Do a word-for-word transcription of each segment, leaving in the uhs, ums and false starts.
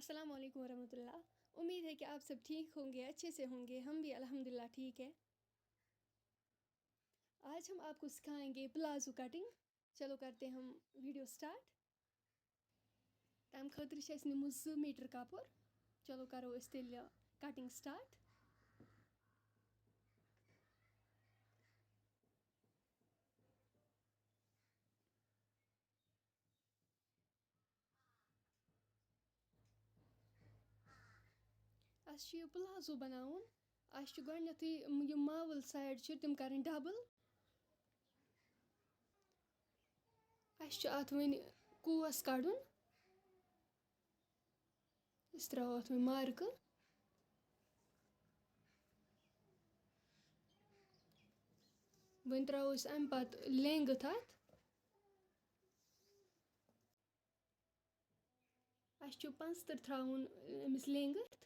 السلام علیکم ورحمۃ اللہ۔ امید ہے کہ آپ سب ٹھیک ہوں گے، اچھے سے ہوں گے۔ ہم بھی الحمدللہ ٹھیک ہے۔ آج ہم آپ کو سکھائیں گے پلازو کٹنگ۔ چلو کرتے ہیں ہم ویڈیو سٹارٹ۔ تَمہِ خٲطرٕ چھِ اَسہِ نِمُت زٕ میٖٹر کَپُر۔ چلو کَرو أسۍ تیٚلہِ کَٹِنٛگ سٹارٹ۔ اَسہِ چھُ یہِ پلازو بَناوُن۔ اَسہِ چھُ گۄڈٕنٮ۪تھٕے یِم ماوُل سایڈ چھِ، تِم کَرٕنۍ ڈبل۔ اَسہِ چھُ اَتھ وۄنۍ کوس کَڑُن۔ أسۍ ترٛاوو اَتھ وۄنۍ مارکہٕ۔ وۄنۍ ترٛاوو أسۍ اَمہِ پَتہٕ لینٛگٕتھ اَتھ۔ اَسہِ چھُ پانٛژتٕر تھاوُن أمِس لینٛگٕتھ۔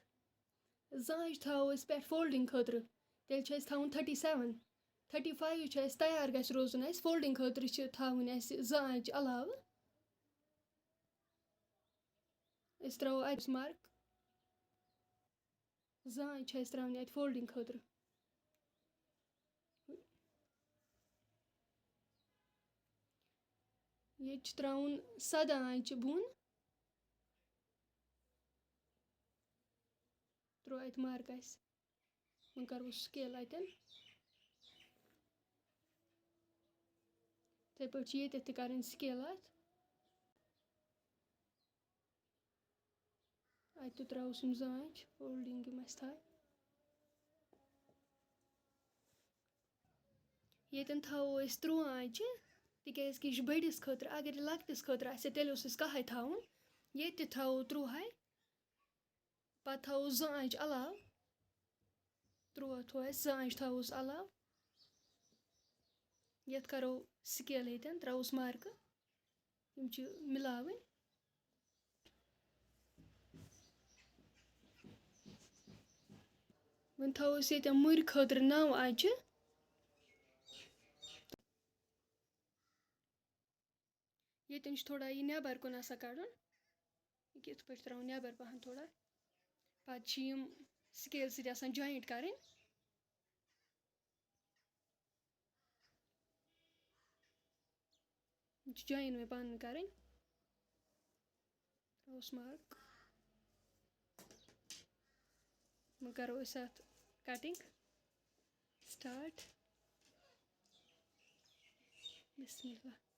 زٕ آنٛچہِ تھاوو أسۍ پٮ۪ٹھ فولڈِنٛگ خٲطرٕ۔ تیٚلہِ چھُ اَسہِ تھاوُن تھٔٹی سٮ۪وَن۔ تھٔٹی فایِو چھُ اَسہِ تیار گژھِ روزُن اَسہِ۔ فولڈِنٛگ خٲطرٕ چھِ تھاوٕنۍ اَسہِ زٕ آنٛچہِ علاوٕ۔ أسۍ ترٛاوو اَتہِ مارک۔ زٕ آنٛچہِ چھِ اَسہِ ترٛاونہِ اَتہِ فولڈِنٛگ خٲطرٕ۔ ییٚتہِ چھُ ترٛاوُن سَداہ آنٛچہِ بۄن۔ ترٛوو اَتہِ مارک اَسہِ۔ وۄنۍ کَرٕ بہٕ سکیل اَتٮ۪ن۔ یِتھَے پٲٹھۍ چھِ ییٚتٮ۪تھ تہِ کَرٕنۍ سکیل اَتھ۔ اَتہِ تہِ ترٛاوُس یِم زٕ آنٛچہِ، فولڈِنٛگ یِم اَسہِ تھایہِ۔ ییٚتٮ۪ن تھاوو أسۍ ترٛوٚو آنٛچہِ، تِکیٛازِ کہِ یہِ چھُ بٔڑِس خٲطرٕ۔ اگر یہِ لۄکٹِس خٲطرٕ آسہِ ہا، تیٚلہِ اوس اَسہِ کَہَے تھاوُن۔ ییٚتہِ تہِ تھاوو ترٛوٚوہَے، پَتہٕ تھاوو زٕ آنٛچہِ علاوٕ۔ ترٛوٚوَے تھوٚو اَسہِ، زٕ آنٛچہِ تھاووس علاوٕ۔ یَتھ کَرو سکیل ییٚتٮ۪ن، ترٛاووس مارکہٕ۔ یِم چھِ مِلاوٕنۍ۔ وۄنۍ تھاوو أسۍ ییٚتٮ۪ن مُرِ خٲطرٕ نَو آنٛچہِ۔ ییٚتٮ۪ن چھُ تھوڑا یہِ نٮ۪بَر کُن آسان کَڑُن۔ یہِ کِتھ پٲٹھۍ ترٛاوُن نٮ۪بَر پَہَن تھوڑا۔ پَتہٕ چھِ یِم سکیل سۭتۍ آسان جویِنٛٹ کَرٕنۍ۔ یِم چھِ جویِن وۄنۍ پانہٕ ؤنۍ کَرٕنۍ۔ ترٛاووس مارک۔ وۄنۍ کَرو أسۍ اَتھ کَٹِنٛگ سٹارٹ۔ بسم اللہ۔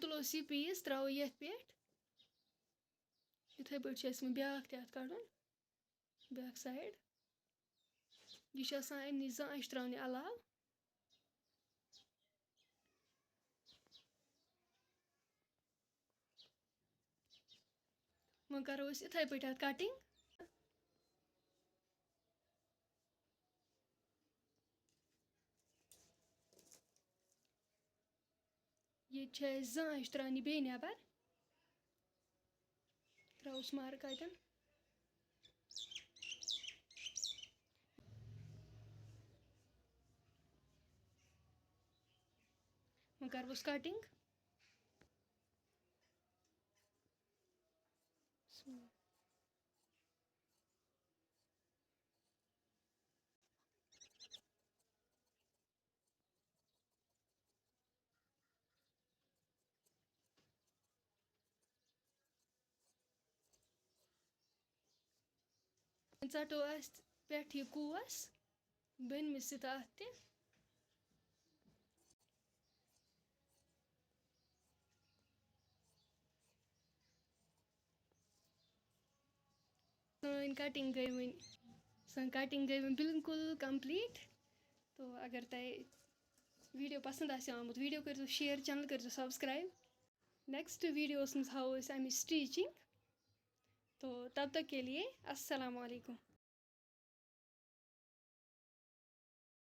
تُلو أسۍ یہِ پیٖس، ترٛاوو یَتھ پٮ۪ٹھ۔ یِتھَے پٲٹھۍ چھُ اَسہِ وۄنۍ بیٛاکھ تہِ اَتھ کَڑُن۔ بیٛاکھ سایڈ۔ یہِ چھِ آسان اَمہِ نِش زٕ آنٛچہِ ترٛاونہِ علاوٕ۔ وۄنۍ کَرو أسۍ یِتھَے پٲٹھۍ اَتھ کَٹِنٛگ۔ ییٚتہِ چھِ اَسہِ زٕ آنٛچہِ ترٛاونہِ بیٚیہِ نٮ۪بَر۔ ترٛاوُس مارک اَتٮ۪ن۔ وۄنۍ کَرٕ بہٕ کَٹِنٛگ۔ ژَٹو اَسہِ پٮ۪ٹھ یہِ کوس، بٔنمِس سۭتۍ اَتھ تہِ۔ سٲنۍ کَٹِنٛگ گٔے وۄنۍ، سٲنۍ کَٹِنٛگ گٔے وۄنۍ بِلکُل کَمپٕلیٖٹ۔ تو اگر تۄہہِ ویٖڈیو پَسنٛد آسہِ آمُت، ویٖڈیو کٔرۍزیو شِیَر، چَنَل کٔرۍزیو سَبسکرٛایِب۔ نیکسٹ ویٖڈیوَس منٛز ہاوو أسۍ اَمِچ سٹیچِنٛگ۔ تو تب تک کے لیے السلام علیکم۔